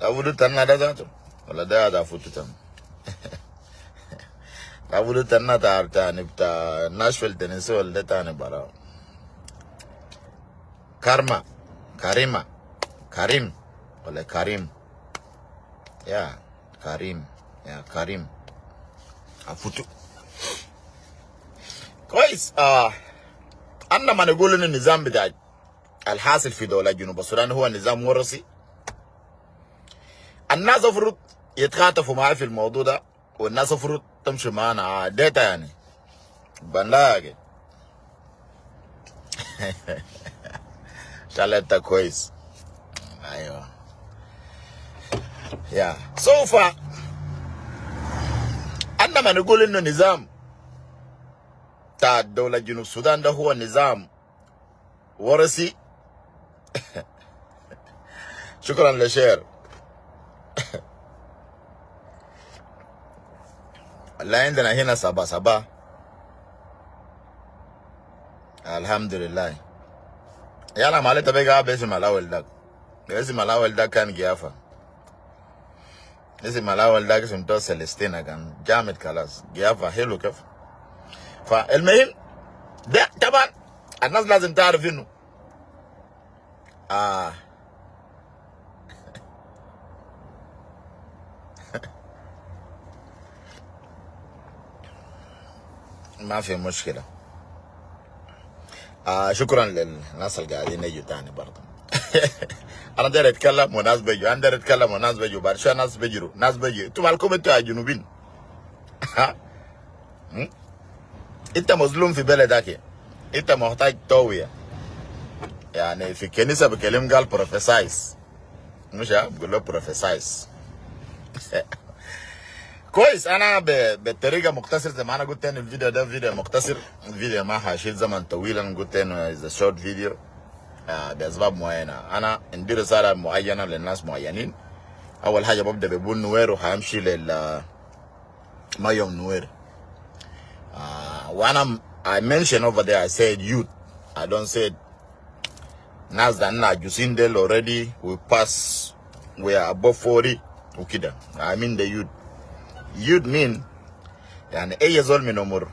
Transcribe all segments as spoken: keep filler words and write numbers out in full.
Abudu tana da zato. Wala da da futu tan. Abudu tana ta tani ta Nashville, Tennessee, wala da tani bara. Karma. Karima. Karim. Wala Karim. Yeah. Karim. Yeah, Karim. Afutu. كويس. آه. أنا ما نقول إن النظام بتاع الحاصل في دولة جنوب السودان هو نظام وراثي. الناس المفروض يتخاطفوا معاي في الموضوع ده، والناس المفروض تمشي معانا. آه، ديتا يعني. بنلاقي. إن شاء الله أنت كويس. أيوة. يا. سوف. أنا ما نقول إنه نظام بتاع دولة جنوب السودان ده هو نظام وراثي. شكرا للشير. لا، عندنا هنا سبعة سبعة. الحمد لله. يلا، ما عليك، تبقى باسم الأول داك. باسم الأول داك كان قيافة. اسم الأول داك اسم تو سيليستينا، كان جامد خلاص. قيافة حلو كيف. فالمهم، ده طبعا الناس لازم تعرف إنه آه. ما في مشكلة. آه، شكرا للناس اللي قاعدين يجوا تاني برضه. أنا داير أتكلم وناس بيجوا، أنا داير أتكلم وناس بيجوا، بعد شوية ناس بيجروا، ناس بيجوا. أنتوا مالكم أنتوا يا جنوبين؟ ها؟ هم؟ أنت مظلوم في بلدك. أنت محتاج توية. يعني في كنيسة بكلم قال بروفيسايز. مش ها؟ بقول له بروفيسايز. كويس، أنا ب-، بطريقة مختصر زي ما أنا قلت إن الفيديو ده فيديو مختصر، الفيديو ما حيشيل زمن طويل، أنا قلت إنه is a short video، آه، بأسباب معينة. أنا عندي رسالة معينة للناس معينين. أول حاجة ببدأ ببول نوير وحيمشي لل، آه، مايوم نوير. آه، وأنا I mention over there, I said youth. I don't said ناس ده عجوزين ديل already, we pass, we are above forty وكده. I mean the youth. Youth mean يعني أي زول من عمر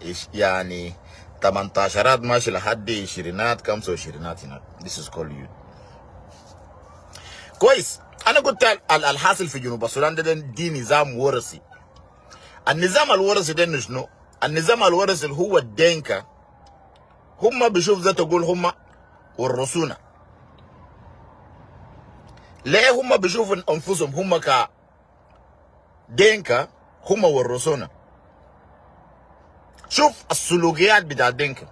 إيش-، يعني تمنتاشرات ماشي لحد عشرينات، خمسة وعشرينات هناك. This is called youth. كويس. أنا قلت ال-، ال-، الحاصل في جنوب السودان ده، ده، دي نظام وراثي. النظام الوراثي ده إنه شنو؟ النظام الوراثي اللي هو الدينكا هم بيشوف ذاته يقول هم ورثونا. ليه هم بيشوفوا أنفسهم هم كدينكا هم ورثونا؟ شوف السلوكيات بتاع دينكا،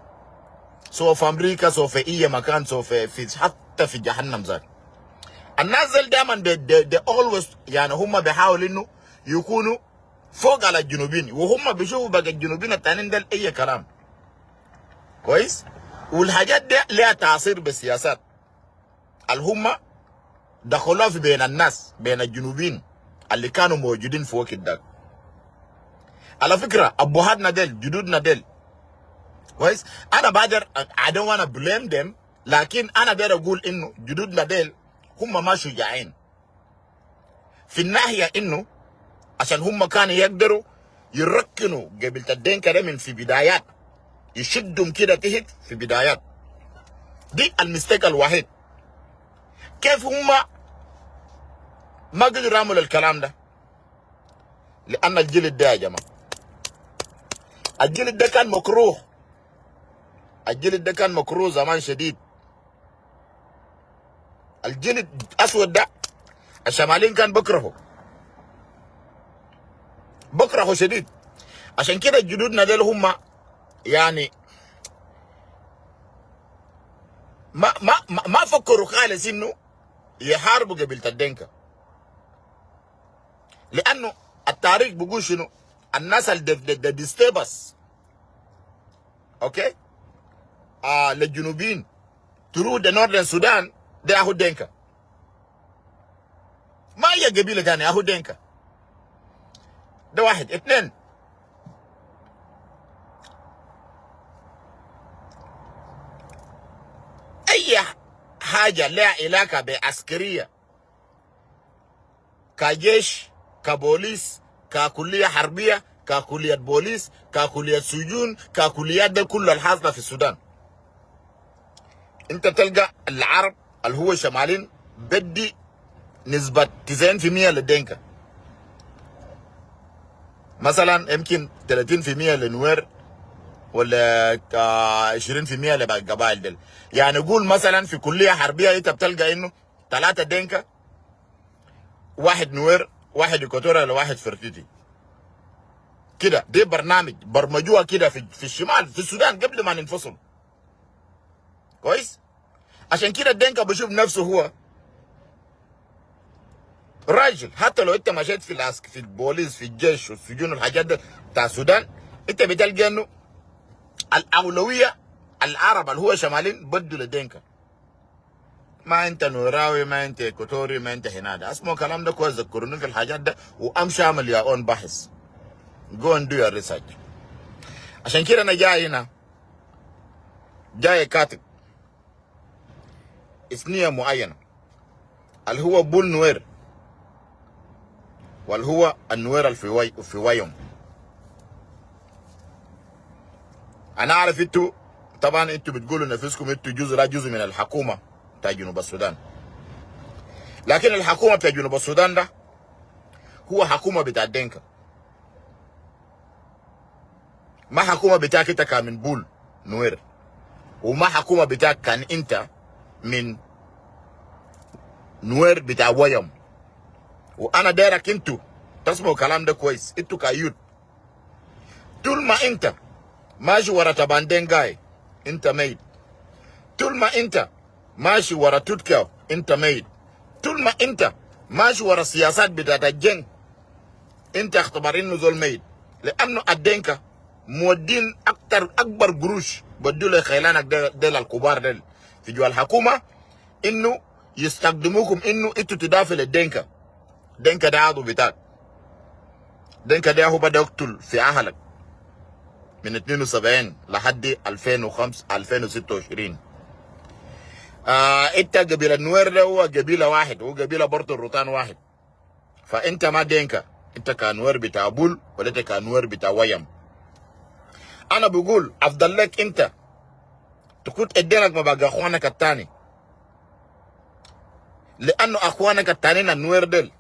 سواء في أمريكا، سواء في أي مكان، سواء في، في، حتى في جهنم ذات. الناس دي دايمًا بي-، دي، دي always، يعني، هم بيحاولوا إنه يكونوا فوق على الجنوبيين، وهم بيشوفوا بقى الجنوبيين التانيين ديل أي كلام. كويس؟ والحاجات دي ليها تأثير بالسياسات اللي هم دخلوها في بين الناس، بين الجنوبيين اللي كانوا موجودين في وقت داك. على فكرة، أبهاتنا ديل، جدودنا ديل، كويس؟ أنا بقدر، I don't wanna blame them، لكن أنا داير أقول إنه جدودنا ديل هم ما شجاعين. في الناحية إنه عشان هم كانوا يقدروا يركنوا قبيلة الدينكا ده من في بدايات، يشدهم كده تحت في بدايات. دي المستيك الوحيد. كيف هم ما قدروا يعملوا الكلام ده؟ لأن الجلد ده يا جماعة، الجلد ده كان مكروه. الجلد ده كان مكروه زمان شديد. الجلد أسود ده الشماليين كان بكرهه، بكرهه شديد. عشان كده جدودنا ديل هم، يعني، ما، ما، ما، ما فكروا خالص إنه يحاربوا قبيلة الدينكا. لأنه التاريخ بيقول شنو؟ الناس اللي دي، دي، دي disturb us، okay؟ آه، للجنوبيين through the Northern Sudan، ده أهو دينكا. ما أي قبيلة تانية، أهو دينكا. ده واحد. اتنين، أي حاجة لها علاقة بعسكرية كجيش، كبوليس، ككلية حربية، ككلية بوليس، ككلية سجون، ككليات دي كلها الحاصلة في السودان. انت تلقى العرب اللي هو شمالين بدي نسبة تسعين في المية للدينكا، مثلا يمكن تلاتين في المية لنوير، ولا آه، عشرين في المية للقبائل ديل. يعني قول مثلا في كلية حربية انت بتلقى انه تلاتة دينكا، واحد نوير، واحد إكواتوري، ولا واحد فرتيتي. كده دي برنامج برمجوها كده في، في الشمال، في السودان قبل ما ننفصل. كويس؟ عشان كده الدينكا بشوف نفسه هو راجل. حتى لو انت مشيت في العسك، في البوليس، في الجيش والسجون والحاجات دي بتاع السودان، انت بتلقى انه الاولويه العرب اللي هو شمالين بدوا للدينكا. ما انت نوراوي، ما انت إكواتوري، ما انت هنا. ده اسمه كلام ده كويس، ذكروني في الحاجات ده وامشي اعمل يا اون بحث. Go and do your research. عشان كده انا جاي هنا، جاي كاتب اثنية معينة، اللي هو بول نوير، واللي هو النوير اللي في وي-، في ويم. انا عارف انتوا، طبعا انتوا بتقولوا لنفسكم انتوا جزء، لا، جزء من الحكومة بتاع جنوب السودان، لكن الحكومة بتاع جنوب السودان ده هو حكومة بتاع دينكا. ما حكومة بتاعك انت كان من بول نوير، وما حكومة بتاعك كان انت من نوير بتاع ويم. وانا دايرك انتوا تسمعوا الكلام ده كويس، انتوا كيوت. طول ما انت ماشي ورا تبان دينكاي، انت ميت. طول ما انت ماشي ورا توت كاو، انت ميت. طول ما انت ماشي ورا السياسات بتاعت الجنك، انت اعتبر انه زول ميت، لانه الدينكا مودين اكتر، اكبر قروش بدوا لخيلانك ديل، ديل الكبار ديل في جوا الحكومة، انه يستخدموكم انه انتوا تدافعوا للدينكا. دينكا ده عضو بتاعك. دينكا ده هو بدا يقتل في اهلك من اتنين وسبعين لحد ألفين وخمسة، ألفين وستة وعشرين. آه، انت قبيلة نوير ده هو قبيلة واحد، هو قبيلة برضه روتان واحد. فانت ما دينكا، انت كان نوير بتاع بول ولا انت كان نوير بتاع ويم. انا بقول افضل لك انت تكون ادينك مباقي اخوانك التاني، لانه اخوانك التانيين النوير ديل،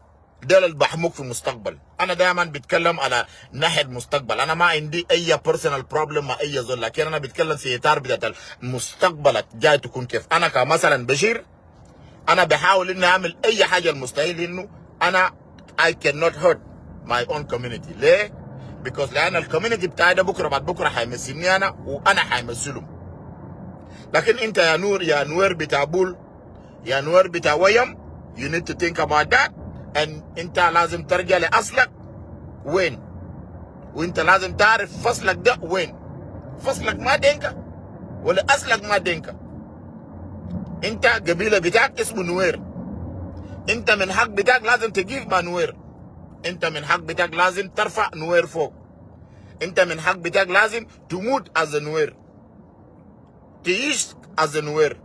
ديل اللي بحموك في مستقبل. انا دايما بتكلم على ناحية مستقبل، انا ما عندي اي personal problem مع اي زول، لكن انا بتكلم في اطار بتاعت المستقبل الجاي تكون كيف. انا كمثلا بشير، انا بحاول اني اعمل اي حاجة المستحيل انه انا I cannot hurt my own community. ليه؟ Because لان ال community بتاعي ده بكرة بعد بكرة حيمثلني انا وانا حيمثلهم. لكن انت يا نور، يا نوير بتاع بول، يا نوير بتاع ويم، you need to think about that. And انت لازم ترجع لاصلك وين، وانت لازم تعرف فصلك ده وين. فصلك ما دينكا ولا اصلك ما دينكا. انت قبيلة بتاعك اسمه نوير، انت من حق بتاعك لازم تقيف مع نوير، انت من حق بتاعك لازم ترفع نوير فوق، انت من حق بتاعك لازم تموت as a نوير، تعيش as a نوير.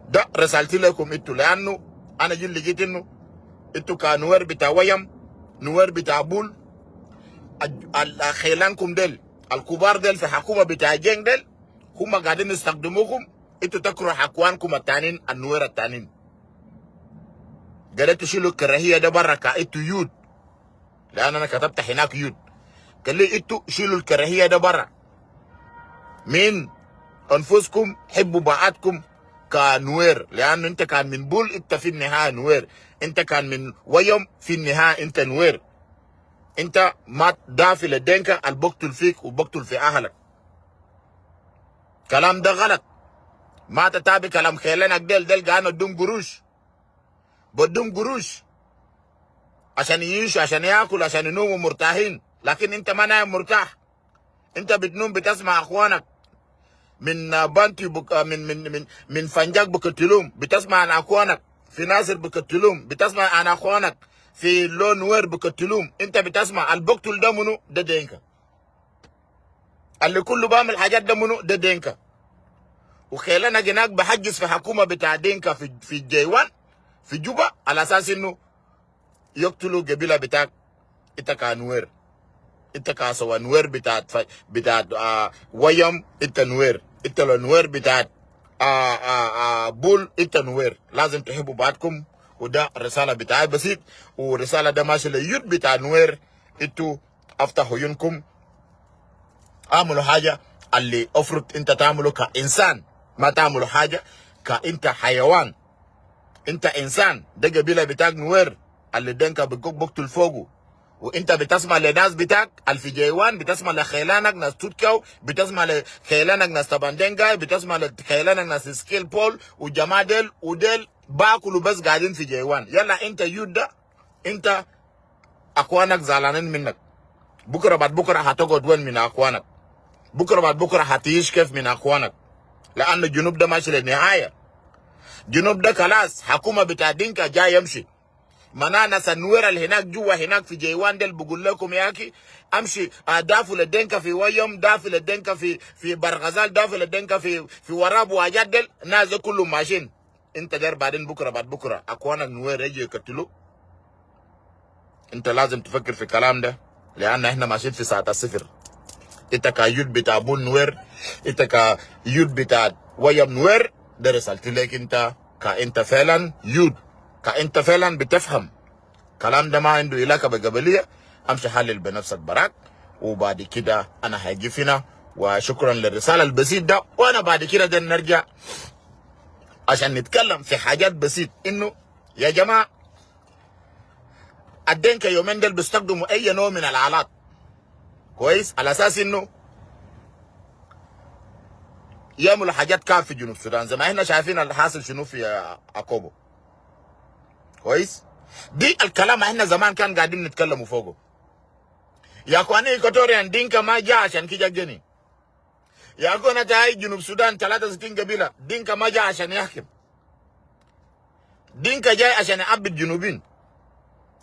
ده رسالتي لكم انتوا، لانه انا جيت لقيت انه انتوا كنوير بتاع ويم، نوير بتاع بول، ال-، ال-، خيلانكم ديل، الكبار ديل في حكومة بتاع جنك ديل، هم قاعدين يستخدموكم انتوا تكرهوا اخوانكم التانيين، النوير التانيين. قاعدين تشيلوا الكراهية ده برا كا انتوا يوت، لان انا كتبت هناك يوت. قال لي انتوا شيلوا الكراهية ده برا من انفسكم، حبوا بعضكم كنوير، لانه انت كان من بول، انت في النهاية نوير، انت كان من ويم، في النهاية انت نوير. انت ما دافع للدينكا البقتل فيك وبقتل في اهلك. كلام ده غلط. ما تتابع كلام خيلانك ديل، ديل قاعدين بدون قروش، بدون قروش، عشان يعيشوا، عشان ياكلوا، عشان ينوموا مرتاحين، لكن انت ما نايم مرتاح. انت بتنوم بتسمع اخوانك من بنتي بك-، من، من، من، من فنجاك بقتلوهم، بتسمع عن اخوانك في ناصر بقتلوهم، بتسمع عن اخوانك في لو نوير بقتلوهم. انت بتسمع البقتل ده منو؟ ده دينكا. اللي كله بعمل حاجات ده منو؟ ده دينكا. وخيلانك هناك بحجز في حكومة بتاع دينكا في، في جيوان، في جوبا، على اساس انه يقتلوا قبيلة بتاعك. Ita ka Nuer. Ita ka sawa Nuer bitaat, bitaat, ah, Wayam, ita Nuer. Ita lo Nuer bitaat, ah, ah, ah, Bul, ita Nuer. لازم تحبوا بعضكم. وده رسالة بتاعي بسيط. ورسالة ده ماشي لليوت بتاع نوير. انتوا افتحوا عيونكم. اعملوا حاجة اللي افرض انت تعمله كإنسان. ما تعملوا حاجة كإنت حيوان. انت انسان، ده قبيلة بتاعك نوير، اللي دينكا بيقوك بقتل فوقه. وانت بتسمع لناس بتاعك الفي جيوان، بتسمع لخيلانك ناس توتكاو، بتسمع لخيلانك ناس تبان دينكاي، بتسمع لخيلانك ناس سكيل بول وجماعة ديل وديل باكلوا بس قاعدين في جيوان. يلا انت يود ده، انت اخوانك زعلانين منك. بكرة بعد بكرة هتقعد وين من اخوانك؟ بكرة بعد بكرة هتعيش كيف من اخوانك؟ لأن الجنوب ده ماشي للنهاية. جنوب ده خلاص، حكومة بتاع دينكا جاي يمشي. معناها ناس النوير اللي هناك جوا هناك في جيوان ديل بقول لكم يا اخي، امشي، آه، دافع للدينكا في ويم، دافع للدينكا في، في برغزال، دافع للدينكا في، في وراب وحاجات ديل، الناس دي كلهم ماشيين. انت داير بعدين بكرة بعد بكرة اخوانك نوير يجي يقتلوا؟ انت لازم تفكر في الكلام ده، لأن احنا ماشيين في ساعة الصفر. انت كيود بتاع بول نوير، انت كيود بتاع ويم نوير، ده رسالتي ليك انت، كانت فعلا يود، كانت فعلا بتفهم. كلام ده ما عنده علاقة بقبلية. امشي حلل بنفسك براك، وبعد كده انا هجي هنا. وشكرا للرسالة البسيط ده، وانا بعد كده ده نرجع عشان نتكلم في حاجات بسيط، انه يا جماعة، الدينكا يومين ديل بيستخدموا اي نوع من الآلات، كويس، على اساس انه يعملوا حاجات كان في جنوب السودان، زي ما احنا شايفين الحاصل شنو في، آه، اكوبو. كويس؟ دي الكلام احنا زمان كان قاعدين نتكلموا فوقه. يا اخواني، ايكواتوريان، دينكا ما جاء عشان كده جني. يا اخوانا، تاي جنوب السودان تلاتة وستين قبيلة، دينكا ما جاء عشان يحكم. دينكا جاي عشان يعبد جنوبين.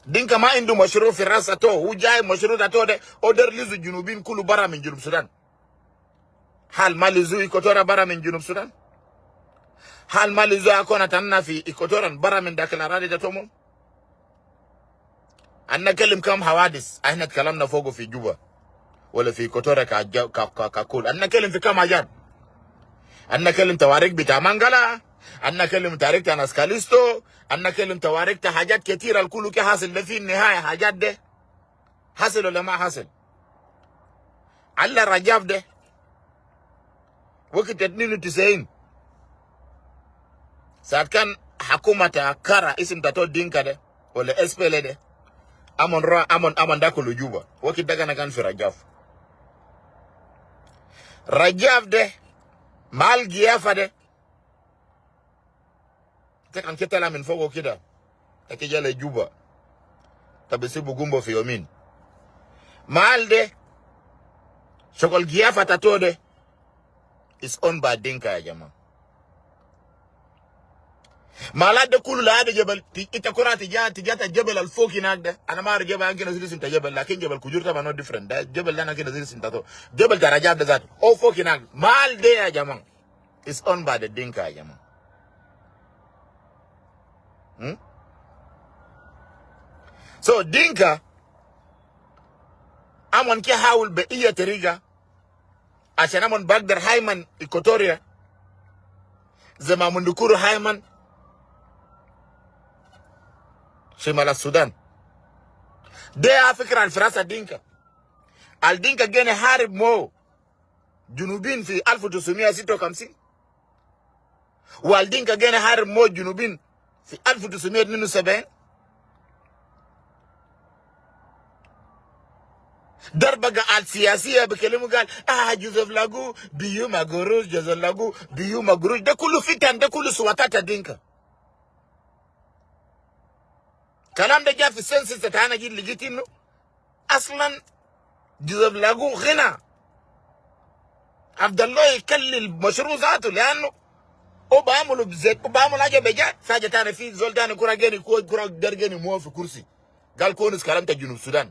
دينكا ما عنده مشروع في راس اتو، هو جاي مشروع اتو ده، هو داير يلزو جنوبين كله برا من جنوب السودان. هل ما لزو ايكواتوريا برا من جنوب السودان؟ هل ما لزو اكونا تانا في ايكواتوريا برا من داخل الاراضي تاعتهم؟ انا اتكلم كم حوادث احنا اتكلمنا فوقه في جوبا ولا في ايكواتوريا كج-، ك-، ك-، ككل. انا اتكلم في كم حاجات. انا اتكلم تواريخ بتاع مانجلا، انا اتكلم تاريخ بتاع ناس كاليستو، انا اتكلم تواريخ بتاع حاجات كتيرة الكل كي حاصل ده في النهاية حاجات ده. حصل ولا ما حصل؟ على رجاف ده وقت اتنين وتسعين، ساعة كان حكومة كارا اسم تاتو دينكا ده ولا اس بي ال اي ده، امن را، امن، امن داخل جوبا. وقت ده كان، كان في رجاف. رجاف ده، مال قيافة ده، تكن كده طلع من فوقه كده، تكي جاي لجوبا، تبي سيبو قنبو في يومين. مال ده، شغل قيافة تاتو ده، is owned by دينكا يا جماعة. مالات ده كله لحد جبل، ت-، انت كرة تجاه، تجاه الجبل الفوق هناك ده. انا ما اعرف جبل، انا كده نزيل اسم جبل، لكن جبل كجور طبعا no different. ده جبل ده انا كده نزيل اسم تاتو. جبل ده رجاف ده ذاته. او فوق هناك. مال ده يا جماعة، is owned by the دينكا يا جماعة. هم؟ So دينكا، امن كي حاول بأي طريقة عشان امن بقدر هايمن ايكواتوريا زي ما مندكورو هايمن شمال السودان. ده فكرة الفراسة دينكا. الدينكا جيني حارب مو جنوبين في ألف وتسعمية وستة وخمسين، والدينكا جينا حارب مو جنوبين في ألف وتسعمية واتنين وسبعين. ضربة قا-، السياسية بكلمه قال: "اه، جوزيف لاجو بيو مقروش، جوزيف لاجو بيو مقروش". ده كله فتن، ده كله سواتات دينكا. كلام ده جاء في السنسس بتاعنا، جيت لقيت انه اصلا جوزيف لاجو غنى. عبد الله يكلل مشروع ذاته، لانه هو بعمله بزيت، هو بعمل حاجه بجد، حاجه تانية. في زول تاني كرة جاني، كو-، كرة در جاني مو في كرسي، قال: "كونس كلام تا جنوب السودان".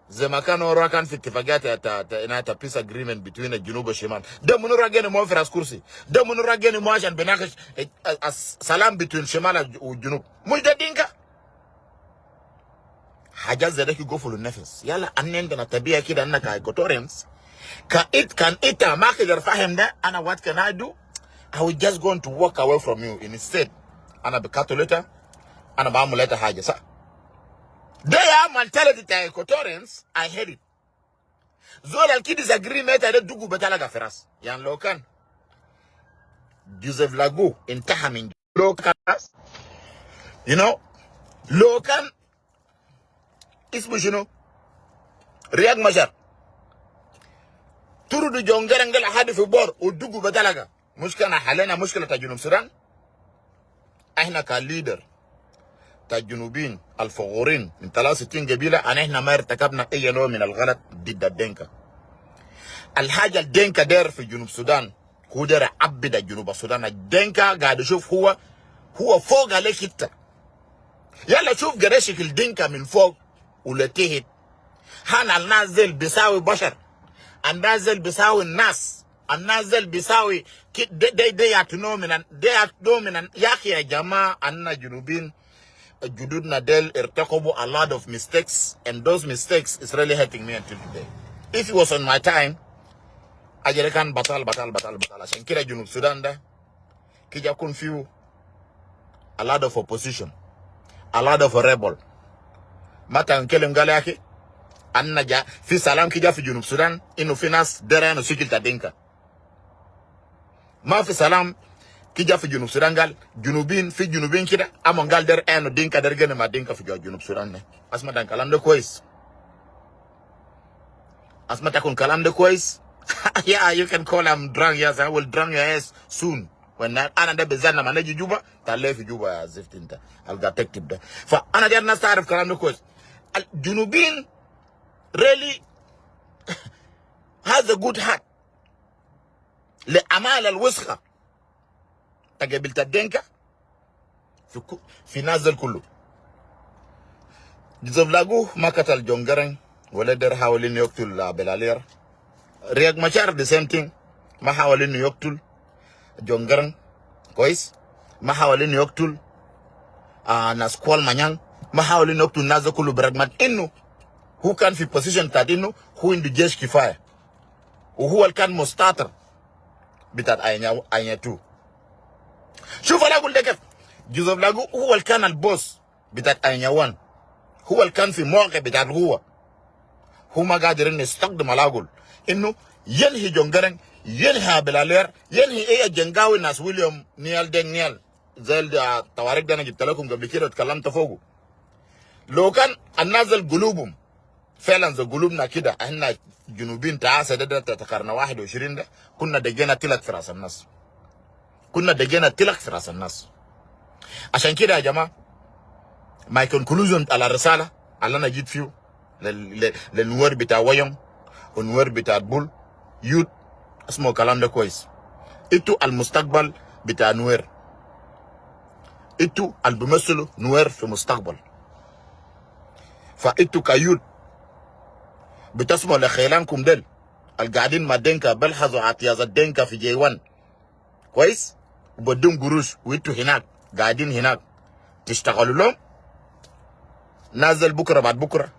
زي ما كان ورا كان في اتفاقيات تا-، تا-، تا-، هنا تا peace agreement between الجنوب والشمال. ده منو را جاني مو في راس كرسي؟ ده منو را جاني مو عشان بناقش ال-، ال-، السلام between شمال والجنوب؟ مش ده دينكا؟ حاجات زي ده كي قفلوا النفس. يلا، عندنا طبيعة كده، عندنا كايكوتوريانز. كان إت-، كان إنت ما قادر فاهم ده، أنا what can I do? I will just going to walk away from you instead. أنا بقتل إنت، أنا بعمل إنت حاجة، صح؟ ده يا mentality بتاع Equatorians، I hate it. زول الكي disagree ميتا ده دقو بتلقى في راس. يعني لو كان جوزيف لاجو انتهى من لو كان، you know, لو كان اسمه شنو؟ رياك مشار. طردوا جون قرنق لحد في بور ودقوا بتلقى. مش كان حلينا مشكلة تاع جنوب السودان؟ احنا كليدر بتاع الجنوبيين الفغورين من ثلاثة وستين قبيلة، أن احنا ما ارتكبنا أي نوع من الغلط ضد الدينكا. الحاجة الدينكا داير في جنوب السودان، هو داير يعبد الجنوب السودان. الدينكا قاعد يشوف هو، هو فوق عليك إنت. يلا شوف قريشك الدينكا من فوق ولتحت. هل الناس ديل بيساوي بشر؟ الناس ديل بيساوي الناس؟ الناس ديل بيساوي كي-، دي، دي، دي ياتنو من، دي ياتنو من، يا أخي يا جماعة، أنا جنوبيين، جدودنا ديل ارتكبوا a lot of mistakes, and those mistakes is really hurting me until today. If it was on my time, أجري كان بطل، بطل، بطل، بطل. عشان كده جنوب السودان ده كي جا يكون فيه a lot of opposition, a lot of rebel. ما تنكلم قال يا أخي، أنا جا في سلام كي جا في جنوب السودان، إنه في ناس داير يعينوا شكل تاع دينكا. ما في سلام كي جا في جنوب السودان قال جنوبيين، في جنوبيين كده، أما قال داير يعينوا دينكا، داير يغني مع دينكا في جوا جنوب السودان ده. اسمع ده الكلام ده كويس. اسمع تكون كلام ده كويس. Yeah, you can call I'm drunk. Yes, I will drunk your ass soon. When I, أنا ده بالذات لما نجي جوبا، تعال في جوبا يا زفت إنت. ألقى تكتب ده. فأنا داير الناس تعرف كلام ده كويس. الجنوبيين really has a good heart لأعمال الوسخة تاع قبيلة الدينكا في كو-، في الناس ديل كله. جوزيف لاجو ما قتل جون قرنق، ولا داير يحاول إنه يقتل بلالير. رياك مشار the same thing، ما حاول إنه يقتل جون قرنق، كويس؟ ما حاول إنه يقتل، آه، ناس كوال مانيانغ، ما حاول إنه يقتل الناس دي كله، برغم إنه هو كان في position بتاعت إنه هو عنده جيش كفاية، وهو اللي كان مستاطر بتاعت أنيا، أنيا تو. شوف العقل ده كيف. جوزيف لاجو هو اللي كان البوس بتاعت أنيا وان. هو اللي كان في موقع بتاع القوة. هو ما قادر إنه يستخدم العقل إنه ينهي جون قرنق، ينهي بلالير، ينهي أي جنقاوي ناس ويليام نيال دينغ نيال. زي ال-، الطوارق ده أنا جبت لكم قبل كده واتكلمت فوقه. لو كان الناس ديل قلوبهم فعلا زي قلوبنا كده، احنا جنوبيين تعاسة ده، ده، ده قرن واحد وعشرين ده، كنا دقينا تلك في راس الناس. كنا دقينا تلك في راس الناس. عشان كده يا جماعة، my conclusion على الرسالة اللي أنا جيت فيه لل-، لل-، للنوير بتاع ويم ونوير بتاع بول، يوت، اسمعوا الكلام ده كويس. إنتوا المستقبل بتاع نوير. إنتوا اللي بيمثلوا نوير في مستقبل. فإنتوا كيوت بتسمعوا لخيلانكم ديل القاعدين مع دينكا، بلحظوا اعتياز الدينكا في جيوان، كويس؟ وبدون قروش، وإنتوا هناك قاعدين هناك تشتغلوا لهم. نازل بكرة بعد بكرة،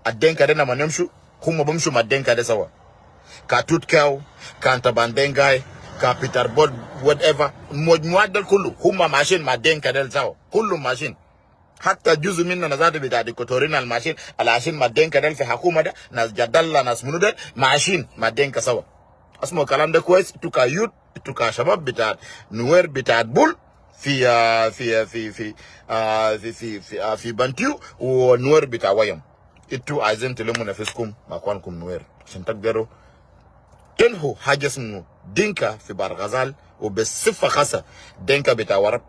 الدينكا ديل لما يمشوا، هم بمشوا مع الدينكا ديل سوا. كا توت كاو، كا تبان دينكاي، كا بيتر بول، whatever. المجموعات ديل كله، هم ماشيين مع الدينكا ديل سوا. كلهم ماشيين. حتى جزء مننا ذاته بتاع ديكتاتورين الماشيين، العايشين مع الدينكا ديل في حكومة ده، ناس جدلا، ناس منو ديل، ماشيين مع الدينكا سوا. اسمعوا الكلام ده كويس، إنتوا كيوت، إنتوا كشباب بتاع نوير بتاع بول في، آه، في، آه، في، في، آه، في، في، في، آه، في بنتيو ونوير بتاع ويم. إنتوا عايزين تلموا نفسكم مع أخوانكم نوير عشان تقدروا تنهوا حاجة اسمه دينكا في بار غزال، وبصفة خاصة دينكا بتاع ورب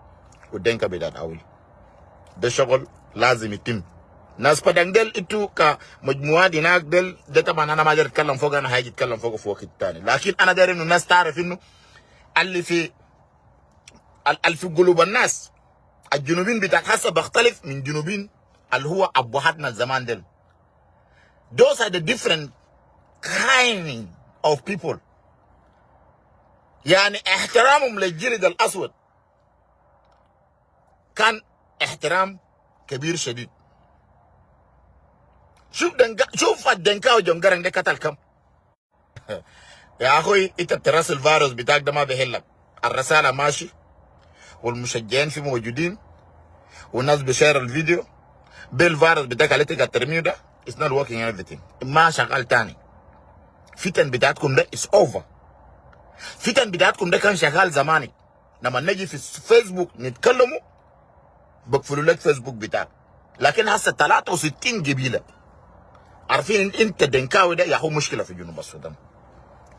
ودينكا بتاع داوي. ده شغل لازم يتم. ناس بادانغ ديل إنتوا كمجموعات هناك ديل، ده طبعا أنا ما داير أتكلم فوق، أنا هاجي أتكلم فوق في وقت تاني. لكن أنا داير إنه الناس تعرف إنه اللي في، ال-، اللي في قلوب الناس، الجنوبيين بتاع هسه بختلف من جنوبيين اللي هو أبهاتنا زمان ديل. Those are the different kind of people. يعني احترامهم للجلد الأسود كان احترام كبير شديد. شوف دنكا، شوف الدنكاوي جون قرن ده كتل كم. يا أخوي، إنت تراسل الفيروس بتاعك ده ما بيحلك. الرسالة ماشي، والمشجعين في موجودين، والناس بيشير الفيديو. بالفيروس بتاعك اللي تقعد ترميه ده، it's not working anything. ما شغال تاني. فتن بتاعتكم ده is over. فتن بتاعتكم ده كان شغال زمانك. لما نجي في الفيسبوك نتكلموا، بقفلوا لك فيسبوك بتاعك. لكن هسه تلاتة وستين قبيلة عارفين إن إنت دنكاوي ده يا أخو مشكلة في جنوب السودان.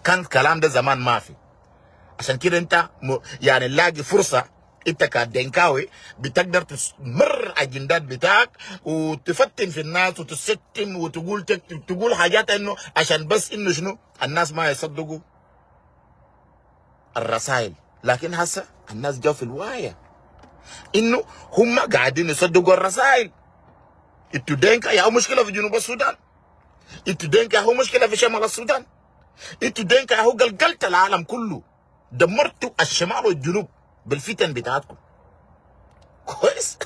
كان كلام ده زمان ما في. عشان كده إنت م... يعني لاقي فرصة إنت كدنكاوي بتقدر تمرر أجندات بتاعك وتفتن في الناس وتستم وتقول تك... تقول حاجات إنه عشان بس إنه شنو الناس ما يصدقوا الرسائل. لكن هسه الناس جو في الواية إنه هم قاعدين يصدقوا الرسائل. إنتوا دينكا يا هو مشكلة في جنوب السودان. إنتوا دينكا يا هو مشكلة في شمال السودان. إنتوا دينكا يا هو قلقلت العالم كله. دمرتوا الشمال والجنوب بالفتن بتاعتكم. كويس؟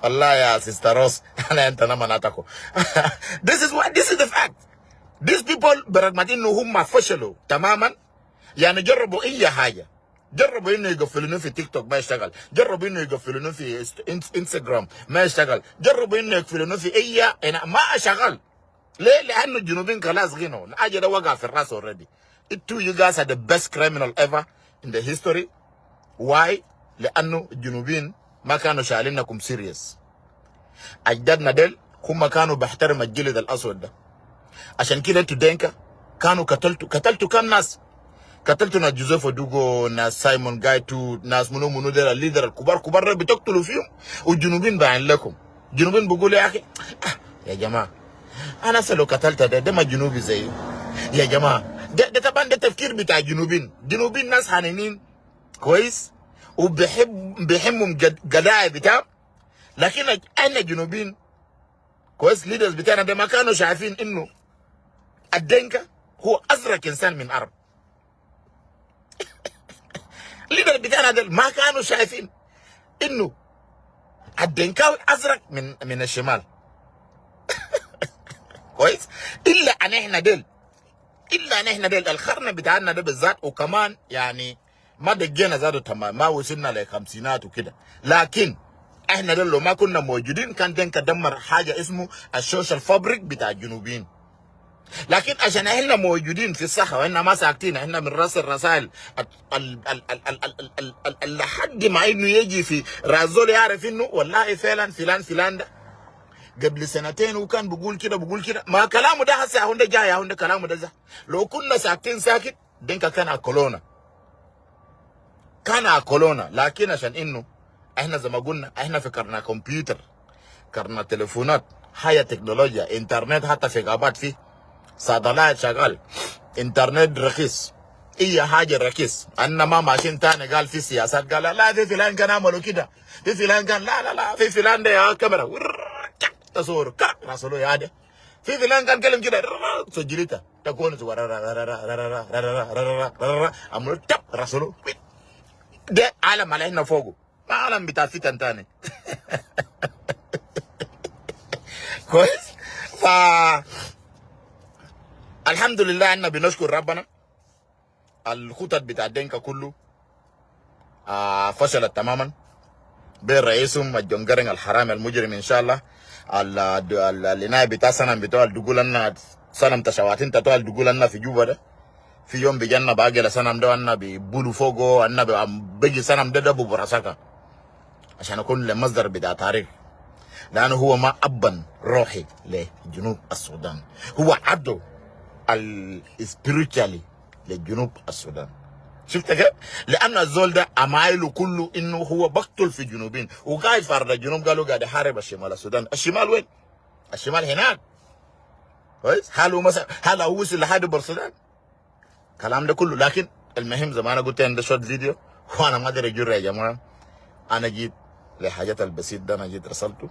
والله يا سيستر روز، أنا أنت نما ناتاكو. This is what, this is the fact. These people برغم إنه هم فشلوا تماما، يعني جربوا أي حاجة. جربوا إنه يقفلونه في تيك توك ما يشتغل، جربوا إنه يقفلونه في إنست... إنس... إنستغرام ما يشتغل، جربوا إنه يقفلونه في أي هنا ما شغال. ليه؟ لأنه الجنوبيين خلاص غنوا، الحاجة ده وقع في الراس already. It too, you guys are the best criminal ever in the history. Why? لأنه الجنوبيين ما كانوا شايلينكم serious. أجدادنا ديل هم كانوا بيحترم الجلد الأسود ده. عشان كده إنتوا دينكا كانوا قتلتوا، قتلتوا كم ناس؟ قتلتوا ناس جوزيف ودوغو، ناس سايمون جايتو، ناس منو منو ديل، الليدر الكبار كبار ديل بتقتلوا فيهم، والجنوبيين باين لكم. الجنوبيين بيقولوا يا أخي، آه، يا جماعة، أنا هسه لو قتلت ده، ده ما جنوبي زيي. يا جماعة، ده، ده طبعا ده تفكير بتاع جنوبيين. جنوبيين ناس حنينين، كويس؟ وبيحب، بيهمهم قد-، قضايا بتاعهم. لكن أج-، احنا جنوبيين، كويس، leaders بتاعنا ده ما كانوا شايفين إنه الدينكا هو أزرق إنسان من أرض. Leader بتاعنا ده ما كانوا شايفين إنه الدينكاوي أزرق من، من الشمال. كويس؟ إلا أن إحنا ديل، إلا أن إحنا ديل القرن بتاعنا ده بالذات، وكمان يعني ما دقينا ذاته تمام، ما وصلنا لخمسينات وكده. لكن إحنا ديل لو ما كنا موجودين، كان دينكا دمر حاجة اسمه ال social fabric بتاع الجنوبيين. لكن عشان إحنا موجودين في الساحة وإحنا ما ساكتين، إحنا بنراسل رسائل ال-، ال-، ال-، لحد ما إنه يجي في راس زول يعرف إنه والله فعلا فلان، فلان ده قبل سنتين هو كان بيقول كده، بيقول كده. ما كلامه ده هسه هو ده جاي، هو ده كلامه ده، ده. لو كنا ساكتين ساكت، دينكا كان أكلونا. كان أكلونا. لكن عشان إنه إحنا زي ما قلنا، إحنا في قرن كمبيوتر، قرن تليفونات، حياة تكنولوجيا، إنترنت حتى في غابات فيه، صيدلية شغال، إنترنت رخيص، أي حاجة رخيص. أنا ما ماشين تاني قال في سياسات، قال لا، في فلان كان عملوا كده، في فلان كان، لا، لا، لا، في فلان ده يا كاميرا، ورر، كا، تصور، كا، راسلو يا ده. في فلان كان كلم كده، رر، سجلتها، تكون ورر، رر، رر، عملوا تب، راسلو. ده عالم على هنا فوقه. ما عالم بتاع فتن تاني. كويس؟ ف الحمد لله إننا بنشكر ربنا. الخطط بتاع دينكا كله، آه، فشلت تماما. بين رئيسهم الجونجرنج الحرامي المجرم إن شاء الله. ال-، ال-، ال-، العناية بتاع صنم بتاع الدقول لنا، صنم تشواتين بتاع الدقول لنا في جوبا ده. في يوم بيجي أنا باجي لصنم ده، أنا بيبولوا فوقه، أنا بي-، بيجي صنم ده، ده ببرسكة. عشان أكون لمصدر بتاع تاريخ. لأنه هو ما أبا روحي لجنوب السودان. هو عدو ال spiritually لجنوب السودان. شفت كيف؟ لأن الزول ده أمايله كله إنه هو بقتل في جنوبين. وقاعد في أرض الجنوب قالوا قاعد يحارب الشمال السودان. الشمال وين؟ الشمال هناك. كويس؟ هل هو مثلا، هل هو وصل لحد بر السودان؟ كلام ده كله. لكن المهم زي ما أنا قلت عند شوت فيديو، وأنا ما أدري أجر يا جماعة. أنا جيت لحاجات البسيط ده، أنا جيت رسلته،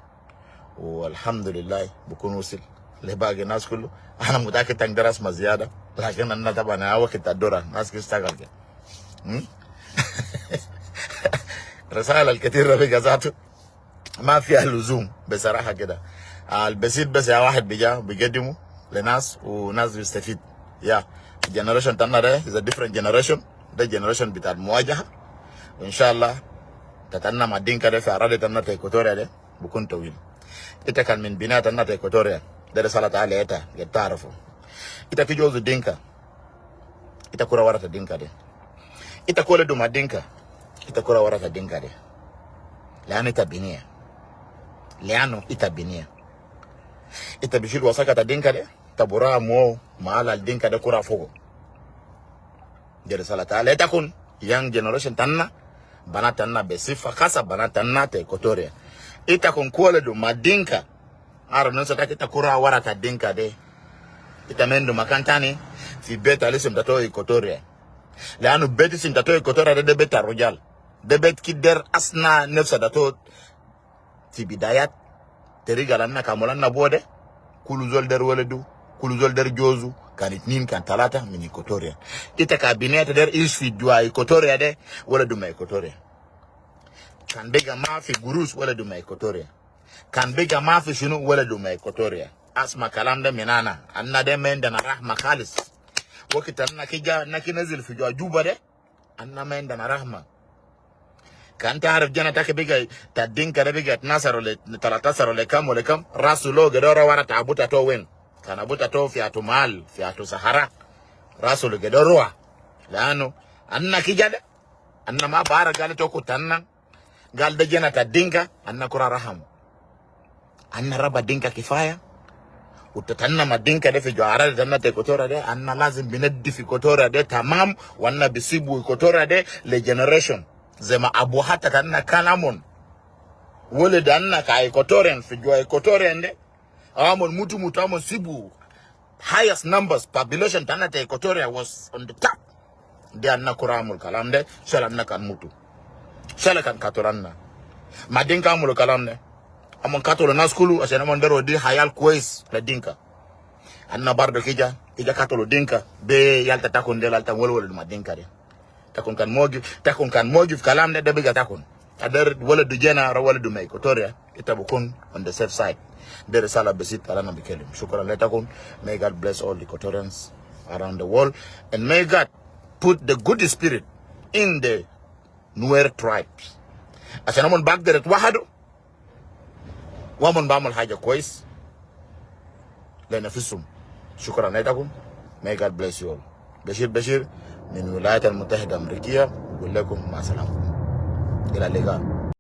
والحمد لله بكون وصل لباقي الناس كله. أنا متأكد تقدر أسمع زيادة، لكن أنا طبعًا أنا وقت الدورة، الناس تشتغل كده. م? رسالة الكتير ده بقى ذاته ما فيها لزوم بصراحة كده. Al basit bes ya wahid bija bigadimu le nas u nas bistafid. Ya, generation tana de is a different generation. De generation bitat muwajaha. Inshallah, ta tana ma Dinka de fi aradi tana ta Equatoria de bukun tawil. Ita kan min bina tana ta Equatoria. De risala ta leta, get tarafu. Ita ki jozu Dinka. Ita kura wara ta Dinka de. Ita kole duma Dinka. Ita kura wara ta Dinka de. Leanu ita biniya. Leanu ita biniya. Ita bishil wasaka ta Dinka de. Ita bura mo mahala al Dinka de kura fogo. De risala ta leta kun young generation tana. Bana tana besifa kasa bana tana ta Equatoria. Ita kun kole duma Dinka. Aro nunsa ta kita kura wara ta Dinka de. Ita mendu makan tani fi bet al isim tato Equatoria. Leanu bet isim tato Equatoria de, de bet ta rujal. De bet ki der asna nefsa tato fi bidayat. Teriga al ana kamul ana bo de. Kulu zol der weledu. Kulu zol der jozu. Kan itnin kan talata min Equatoria. Ita ka biniya ta der ish fi jua Equatoria de. Weledu ma Equatoria. Kan bega mafi gurus weledu ma Equatoria. Kan bega mafi shunu weledu ma Equatoria. Asma kalam de min ana. Ana de ma indana rahma kalis. Wakit ana ki ja, ana ki nazil fi jua Juba de. Ana ma indana rahma. Kan tarif jana taki bega ta Dinka de bega tnasar wala talatasar wala kam wala kam. Rasu lo gedo ra wara ta abu tato wen. Kan abu tato fi atu mal, fi atu Sahara. Rasu lo gedo ra. Leanu ana ki ja de. Ana ma bara gal to kutana. Gal de jana ta Dinka, ana kura raham. Ana raba Dinka kifaya. Uta tana ma Dinka de fi jua aradi tana ta Equatoria de, ana lazim binadif Equatoria de tamam, wa ana bisibu Equatoria de le generation. Zema abuhat tana kan amon. Wele de ana ka Equatorian fi jua Equatorian de. Amon mutu mutu amon sibu. Highest numbers, population tana ta Equatoria was on the top. De ana kura amul kalam de, shal ana kan mutu. Shal kan katulu ana. Ma Dinka amul kalam de. Amon katulu nas kulu, ashan amon der wodi hayal kwes le Dinka. Ana bardo ki ja, ki ja katulu Dinka. Be yal ta takun de, yal ta wol wol ma Dinka de. Takun kan mogi, takun kan mogi fi kalam de, de biga takun. Ader weledu jana, ra weledu ma Equatoria. Ita bukun on the safe side. De risala besit al ana bikelim. Shukran le takun. May God bless all the Equatorians around the world. And may God put the good spirit in the Nuer tribes. Ashan amon bagder itwahadu. Wa amon bamul haja kwes. Le nafisum. Shukran le takun. May God bless you all. Bashir Bashir min Wilayat al Mutahida Amerikiya. Bigul lekum ma salama. Ila liqa.